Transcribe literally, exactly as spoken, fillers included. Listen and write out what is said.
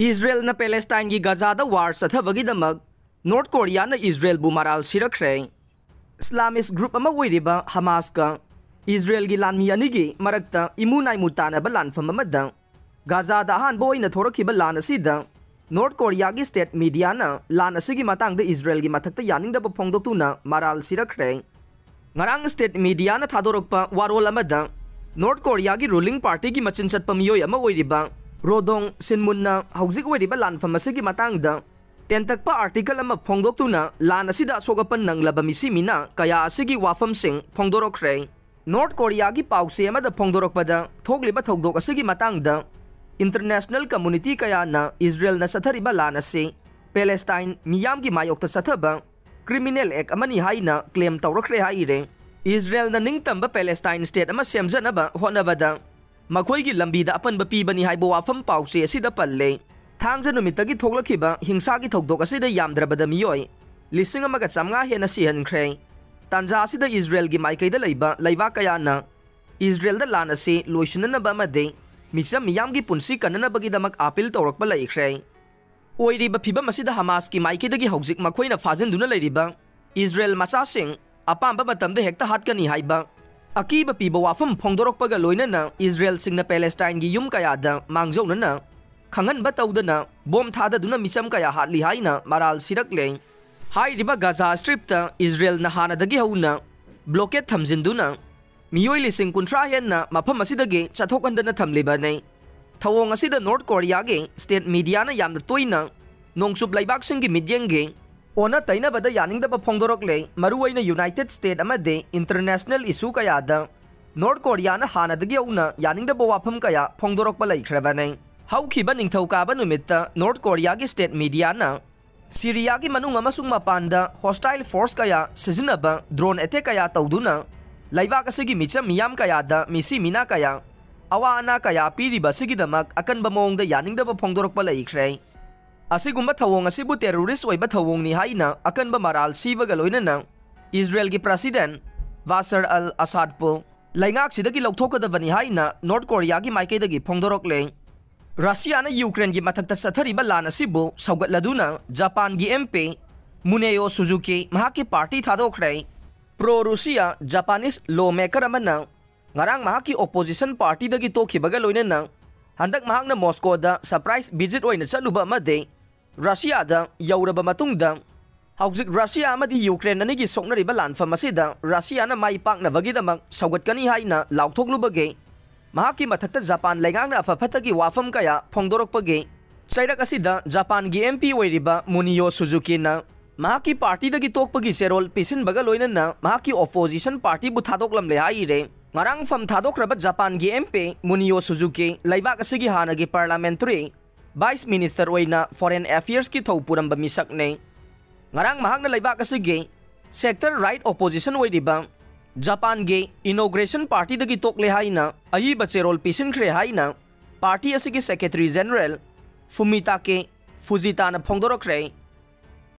ꯏꯖꯔꯦꯜꯅ ꯄꯦꯂꯦꯁꯇꯥꯏꯟꯒꯤ ꯒꯥꯖꯥꯗ war ꯆꯠꯊꯕꯒꯤꯗꯃꯛ north ꯀꯣꯔꯤꯌꯥꯅ ꯏꯖꯔꯦꯜꯕꯨ ꯃꯔꯥꯜ ꯁꯤꯔꯛꯈ꯭ꯔꯦ꯫ ꯏꯁꯂꯥꯃꯤꯁ group ꯑꯃ ꯑꯣꯏꯔꯤꯕ ꯍꯃꯥꯁꯀ ꯏꯖꯔꯦꯜꯒꯤ ꯂꯥꯟꯃꯤ ꯑꯅꯤꯒꯤ ꯃꯔꯛꯇ ꯏꯃꯨ ꯅꯥꯏꯃꯨ ꯇꯥꯅꯕ ꯂꯥꯟꯐꯝ ꯑꯃꯗ ꯒꯥꯖꯥꯗ ꯑꯍꯥꯟꯕ ꯑꯣꯏꯅ ꯊꯣꯔꯛꯈꯤꯕ ꯂꯥꯟ ꯑꯁꯤꯗ ꯅꯣꯔꯠ ꯀꯣꯔꯤꯌꯥꯒꯤ ꯁ꯭ꯇꯦꯠ ꯃꯤꯗꯤꯌꯥꯅ ꯂꯥꯟ ꯑꯁꯤꯒꯤ ꯃꯇꯥꯡꯗ ꯏꯖꯔꯦꯜꯒꯤ ꯃꯊꯛꯇ ꯌꯥꯅꯤꯡꯗꯕ ꯐꯣꯡꯗꯣꯛꯇꯨꯅ ꯃꯔꯥꯜ ꯁꯤꯔꯛꯈ꯭ꯔꯦ꯫ ꯉꯔꯥꯡ ꯁ꯭ꯇꯦꯠ ꯃꯤꯗꯤꯌꯥꯅ ꯊꯥꯗꯣꯔꯛꯄ ꯋꯥꯔꯣꯜ ꯑꯃꯗ ꯅꯣꯔꯠ ꯀꯣꯔꯤꯌꯥꯒꯤ ꯔꯨꯂꯤꯡ ꯄꯥꯔꯇꯤꯒꯤ ꯃꯆꯤꯟ ꯆꯠꯄ ꯃꯤꯑꯣꯏ ꯑꯃ ꯑꯣꯏꯔꯤꯕ ꯔꯣꯗꯣꯡ ꯁꯤꯟꯃꯨꯟꯅ ꯍꯧꯖꯤꯛ ꯑꯣꯏꯔꯤꯕ ꯂꯥꯟꯐꯝ ꯑꯁꯤꯒꯤ ꯃꯇꯥꯡꯗ ꯇꯦꯟꯇꯛꯄ ꯑꯥꯔꯇꯤꯀꯜ ꯑꯃ ꯐꯣꯡꯗꯣꯛꯇꯨꯅ ꯂꯥꯟ ꯑꯁꯤꯗ ꯑꯁꯣꯛ ꯑꯄꯟ ꯅꯪꯂꯕ ꯃꯤꯁꯤ ꯃꯤꯅꯥ ꯀꯌꯥ ꯑꯁꯤꯒꯤ ꯋꯥꯐꯝꯁꯤꯡ ꯐꯣꯡꯗꯣꯔꯛꯈ꯭ꯔꯦ꯫ ꯅꯣꯔꯠ ꯀꯣꯔꯤꯌꯥꯒꯤ ꯄꯥꯎꯆꯦ ꯑꯃꯗ ꯐꯣꯡꯗꯣꯔꯛꯄꯗ ꯊꯣꯛꯂꯤꯕ ꯊꯧꯗꯣꯛ ꯑꯁꯤꯒꯤ ꯃꯇꯥꯡꯗ ꯏꯟꯇꯔꯅꯦꯁꯅꯦꯜ ꯀꯝꯃꯨꯅꯤꯇꯤ ꯀꯌꯥꯅ ꯏꯖꯔꯦꯜꯅ ꯆꯠꯊꯔꯤꯕ ꯂꯥꯟ ꯑꯁꯤ ꯄꯦꯂꯦꯁꯇꯥꯏꯟ ꯃꯤꯌꯥꯝꯒꯤ ꯃꯥꯌꯣꯛꯇ ꯆꯠꯊꯕ ꯀ꯭ꯔꯤꯃꯤꯅꯦꯜ ꯑꯦꯛ ꯑꯃꯅꯤ ꯍꯥꯏꯅ ꯀ꯭ꯂꯦꯝ ꯇꯧꯔꯛꯈ꯭ꯔꯦ ꯍꯥꯏꯔꯦ꯫ ꯏꯖꯔꯦꯜꯅ ꯅꯤꯡꯇꯝꯕ ꯄꯦꯂꯦꯁꯇꯥꯏꯟ ꯁ꯭ꯇꯦꯠ ꯑꯃ ꯁꯦꯝꯖꯅꯕ ꯍꯣꯠꯅꯕꯗ ꯃꯈꯣꯏꯒꯤ ꯂꯝꯕꯤꯗ ꯑꯄꯟꯕ ꯄꯤꯕꯅꯤ ꯍꯥꯏꯕ ꯋꯥꯐꯝ ꯄꯥꯎꯆꯦ ꯑꯁꯤꯗ ꯄꯜꯂꯦ꯫ ꯊꯥꯡꯖ ꯅꯨꯃꯤꯠꯇꯒꯤ ꯊꯣꯛꯂꯛꯈꯤꯕ ꯍꯤꯡꯁꯥꯒꯤ ꯊꯧꯗꯣꯛ ꯑꯁꯤꯗ ꯌꯥꯝꯗ꯭ꯔꯕꯗ ꯃꯤꯑꯣꯏ ꯂꯤꯁꯤꯡ ꯑꯃꯒ ꯆꯥꯃꯉꯥ ꯍꯦꯟꯅ ꯁꯤꯍꯟꯈ꯭ꯔꯦ꯫ ꯇꯥꯟꯖꯥ ꯑꯁꯤꯗ ꯏꯖꯔꯦꯜꯒꯤ ꯃꯥꯏꯀꯩꯗ ꯂꯩꯕ ꯂꯩꯕꯥꯛ ꯀꯌꯥꯅ ꯏꯖꯔꯦꯜꯗ ꯂꯥꯟ ꯑꯁꯤ ꯂꯣꯏꯁꯤꯟꯅꯅꯕ ꯑꯃꯗꯤ ꯃꯤꯆꯝ ꯃꯤꯌꯥꯝꯒꯤ ꯄꯨꯟꯁꯤ ꯀꯟꯅꯅꯕꯒꯤꯗꯃꯛ ꯑꯥꯄꯤꯜ ꯇꯧꯔꯛꯄ ꯂꯩꯈ꯭ꯔꯦ꯫ ꯑꯣꯏꯔꯤꯕ ꯐꯤꯕꯝ ꯑꯁꯤꯗ ꯍꯃꯥꯁꯀꯤ ꯃꯥꯏꯀꯩꯗꯒꯤ ꯍꯧꯖꯤꯛ ꯃꯈꯣꯏꯅ ꯐꯥꯖꯤꯟꯗꯨꯅ ꯂꯩꯔꯤꯕ ꯏꯖꯔꯦꯜ ꯃꯆꯥꯁꯤꯡ ꯑꯄꯥꯝꯕ ꯃꯇꯝꯗ ꯍꯦꯛꯇ ꯍꯥꯠꯀꯅꯤ ꯍꯥꯏꯕ ꯑꯀꯤꯕ ꯄꯤꯕ ꯋꯥꯐꯝ ꯐꯣꯡꯗꯣꯔꯛꯄꯒ ꯂꯣꯏꯅꯅ ꯏꯖꯔꯦꯜꯁꯤꯡꯅ ꯄꯦꯂꯦꯁꯇꯥꯏꯟꯒꯤ ꯌꯨꯝ ꯀꯌꯥꯗ ꯃꯥꯡꯖꯧꯅꯅ ꯈꯪꯍꯟꯕ ꯇꯧꯗꯅ ꯕꯣꯝ ꯊꯥꯗꯗꯨꯅ ꯃꯤꯆꯝ ꯀꯌꯥ ꯍꯥꯠꯂꯤ ꯍꯥꯏꯅ ꯃꯔꯥꯜ ꯁꯤꯔꯛꯂꯦ꯫ ꯍꯥꯏꯔꯤꯕ ꯒꯥꯖꯥ ꯁ꯭ꯇ꯭ꯔꯤꯞꯇ ꯏꯖꯔꯦꯜꯅ ꯍꯥꯟꯅꯗꯒꯤ ꯍꯧꯅ ꯕ꯭ꯂꯣꯀꯦꯠ ꯊꯝꯖꯤꯟꯗꯨꯅ ꯃꯤꯑꯣꯏ ꯂꯤꯁꯤꯡ ꯀꯨꯟꯊ꯭ꯔꯥ ꯍꯦꯟꯅ ꯃꯐꯝ ꯑꯁꯤꯗꯒꯤ ꯆꯠꯊꯣꯛꯍꯟꯗꯅ ꯊꯝꯂꯤꯕꯅꯤ꯫ ꯊꯧꯑꯣꯡ ꯑꯁꯤꯗ ꯅꯣꯔꯠ ꯀꯣꯔꯤꯌꯥꯒꯤ ꯁ꯭ꯇꯦꯠ ꯃꯤꯗꯤꯌꯥꯅ ꯌꯥꯝꯅ ꯇꯣꯏꯅ ꯅꯣꯡꯆꯨꯞ ꯂꯩꯕꯥꯛꯁꯤꯡꯒꯤ ꯃꯤꯠꯌꯦꯡꯒꯤ ꯑꯣꯟꯅ ꯇꯩꯅꯕꯗ ꯌꯥꯅꯤꯡꯗꯕ ꯐꯣꯡꯗꯣꯔꯛꯂꯦ꯫ ꯃꯔꯨꯑꯣꯏꯅ ꯌꯨꯅꯥꯏꯇꯦꯗ ꯁ꯭ꯇꯦꯠ ꯑꯃꯗꯤ ꯏꯟꯇꯔꯅꯦꯁꯅꯦꯜ ꯏꯁꯨ ꯀꯌꯥꯗ ꯅꯣꯔꯠ ꯀꯣꯔꯤꯌꯥꯅ ꯍꯥꯟꯅꯗꯒꯤ ꯍꯧꯅ ꯌꯥꯅꯤꯡꯗꯕ ꯋꯥꯐꯝ ꯀꯌꯥ ꯐꯣꯡꯗꯣꯔꯛꯄ ꯂꯩꯈ꯭ꯔꯕꯅꯤ꯫ ꯍꯧꯈꯤꯕ ꯅꯤꯡꯊꯧꯀꯥꯕ ꯅꯨꯃꯤꯠꯇ ꯅꯣꯔꯠ ꯀꯣꯔꯤꯌꯥꯒꯤ ꯁ꯭ꯇꯦꯠ ꯃꯤꯗꯤꯌꯥꯅ ꯁꯤꯔꯤꯌꯥꯒꯤ ꯃꯅꯨꯡ ꯑꯃꯁꯨꯡ ꯃꯄꯥꯟꯗ ꯍꯣꯁꯇꯥꯏꯜ ꯐꯣꯔꯁ ꯀꯌꯥ ꯁꯤꯖꯤꯟꯅꯕ ꯗ꯭ꯔꯣꯟ ꯑꯦꯇꯦꯛ ꯀꯌꯥ ꯇꯧꯗꯨꯅ ꯂꯩꯕꯥꯛ ꯑꯁꯤꯒꯤ ꯃꯤꯆꯝ ꯃꯤꯌꯥꯝ ꯀꯌꯥꯗ ꯃꯤꯁꯤ ꯃꯤꯅꯥ ꯀꯌꯥ, ꯑꯋꯥ ꯑꯅꯥ ꯀꯌꯥ ꯄꯤꯔꯤꯕ ꯑꯁꯤꯒꯤꯗꯃꯛ ꯑꯀꯟꯕ ꯃꯑꯣꯡꯗ ꯌꯥꯅꯤꯡꯗꯕ ꯐꯣꯡꯗꯣꯔꯛꯄ ꯂꯩꯈ꯭ꯔꯦ꯫ ꯑꯁꯤꯒꯨꯝꯕ ꯊꯧꯑꯣꯡ ꯑꯁꯤꯕꯨ ꯇꯦꯔꯣꯔꯤꯁ ꯑꯣꯏꯕ ꯊꯧꯑꯣꯡꯅꯤ ꯍꯥꯏꯅ ꯑꯀꯟꯕ ꯃꯔꯥꯜ ꯁꯤꯕꯒ ꯂꯣꯏꯅꯅ ꯏꯖꯔꯦꯜꯒꯤ ꯄ꯭ꯔꯁꯤꯗꯦꯟ ꯕꯥꯁꯔ ꯑꯜ ꯑꯁꯥꯗꯄꯨ ꯂꯩꯉꯥꯛꯁꯤꯗꯒꯤ ꯂꯧꯊꯣꯛꯀꯗꯕꯅꯤ ꯍꯥꯏꯅ ꯅꯣꯔꯠ ꯀꯣꯔꯤꯌꯥꯒꯤ ꯃꯥꯏꯀꯩꯗꯒꯤ ꯐꯣꯡꯗꯣꯔꯛꯂꯦ꯫ ꯔꯁꯤꯌꯥꯅ ꯌꯨꯀ꯭ꯔꯦꯟꯒꯤ ꯃꯊꯛꯇ ꯆꯠꯊꯔꯤꯕ ꯂꯥꯟ ꯑꯁꯤꯕꯨ ꯁꯧꯒꯠꯂꯗꯨꯅ ꯖꯄꯥꯟꯒꯤ ꯑꯦꯝ ꯄꯤ ꯃꯨꯅꯦꯌꯣ ꯁꯨꯖꯨꯀꯤ ꯃꯍꯥꯛꯀꯤ ꯄꯥꯔꯇꯤ ꯊꯥꯗꯣꯛꯈ꯭ꯔꯦ꯫ ꯄ꯭ꯔꯣ ꯔꯨꯁꯤꯌꯥ ꯖꯄꯥꯅꯤꯁ ꯂꯣ ꯃꯦꯀꯔ ꯑꯃꯅ ꯉꯔꯥꯡ ꯃꯍꯥꯛꯀꯤ ꯑꯣꯄꯣꯖꯤꯁꯟ ꯄꯥꯔꯇꯤꯗꯒꯤ ꯇꯣꯛꯈꯤꯕꯒ ꯂꯣꯏꯅꯅ ꯍꯟꯗꯛ ꯃꯍꯥꯛꯅ ꯃꯣꯁꯀꯣꯗ ꯁꯔꯄ꯭ꯔꯥꯏꯖ ꯚꯤꯖꯤꯠ ꯑꯣꯏꯅ ꯆꯠꯂꯨꯕ ꯑꯃꯗꯤ ꯔꯁꯤꯌꯥꯗ ꯌꯧꯔꯕ ꯃꯇꯨꯡꯗ ꯍꯧꯖꯤꯛ ꯔꯁꯤꯌꯥ ꯑꯃꯗꯤ ꯌꯨꯀ꯭ꯔꯦꯟ ꯑꯅꯤꯒꯤ ꯁꯣꯛꯅꯔꯤꯕ ꯂꯥꯟꯐꯝ ꯑꯁꯤꯗ ꯔꯁꯤꯌꯥꯅ ꯃꯥꯏ ꯄꯥꯛꯅꯕꯒꯤꯗꯃꯛ ꯁꯧꯒꯠꯀꯅꯤ ꯍꯥꯏꯅ ꯂꯥꯎꯊꯣꯛꯂꯨꯕꯒꯤ ꯃꯍꯥꯛꯀꯤ ꯃꯊꯛꯇ ꯖꯄꯥꯟ ꯂꯩꯉꯥꯛꯅ ꯑꯐ ꯐꯠꯇꯒꯤ ꯋꯥꯐꯝ ꯀꯌꯥ ꯐꯣꯡꯗꯣꯔꯛꯄꯒꯤ ꯆꯩꯔꯛ ꯑꯁꯤꯗ ꯖꯄꯥꯟꯒꯤ ꯑꯦꯝ ꯄꯤ ꯑꯣꯏꯔꯤꯕ ꯃꯨꯅꯤꯌꯣ ꯁꯨꯖꯨꯀꯤꯅ ꯃꯍꯥꯛꯀꯤ ꯄꯥꯔꯇꯤꯗꯒꯤ ꯇꯣꯛꯄꯒꯤ ꯆꯦꯔꯣꯜ ꯄꯤꯁꯤꯟꯕꯒ ꯂꯣꯏꯅꯅ ꯃꯍꯥꯛꯀꯤ ꯑꯣꯄꯣꯖꯤꯁꯟ ꯄꯥꯔꯇꯤꯕꯨ ꯊꯥꯗꯣꯛꯂꯝꯂꯦ ꯍꯥꯏꯔꯦ꯫ ꯉꯔꯥꯡ ꯐꯝ ꯊꯥꯗꯣꯛꯈ꯭ꯔꯕ ꯖꯄꯥꯟꯒꯤ ꯑꯦꯝ ꯄꯤ ꯃꯨꯅꯤꯌꯣ ꯁꯨꯖꯨꯀꯤ ꯂꯩꯕꯥꯛ ꯑꯁꯤꯒꯤ ꯍꯥꯟꯅꯒꯤ ꯄꯥꯔꯂꯥꯃꯦꯟꯇꯔꯤ ꯚꯥꯏꯁ ꯃꯤꯅꯤꯁꯇꯔ ꯑꯣꯏꯅ ꯐꯣꯔꯦꯟ ꯑꯦꯐꯤꯌꯔꯁꯀꯤ ꯊꯧ ꯄꯨꯔꯝꯕ ꯃꯤꯁꯛꯅꯤ꯫ ꯉꯔꯥꯡ ꯃꯍꯥꯛꯅ ꯂꯩꯕꯥꯛ ꯑꯁꯤꯒꯤ ꯁꯦꯛꯇꯔ ꯔꯥꯏꯠ ꯑꯣꯄꯣꯖꯤꯁꯟ ꯑꯣꯏꯔꯤꯕ ꯖꯄꯥꯟꯒꯤ ꯏꯅꯣꯒ꯭ꯔꯦꯁꯟ ꯄꯥꯔꯇꯤꯗꯒꯤ ꯇꯣꯛꯂꯦ ꯍꯥꯏꯅ ꯑꯏꯕ ꯆꯦꯔꯣꯜ ꯄꯤꯁꯤꯟꯈ꯭ꯔꯦ ꯍꯥꯏꯅ ꯄꯥꯔꯇꯤ ꯑꯁꯤꯒꯤ ꯁꯦꯀ꯭ꯔꯦꯇꯔꯤ ꯖꯦꯅꯔꯦꯜ ꯐꯨꯃꯤꯇꯥꯀꯦ ꯐꯨꯖꯤꯇꯥꯅ ꯐꯣꯡꯗꯣꯔꯛꯈ꯭ꯔꯦ꯫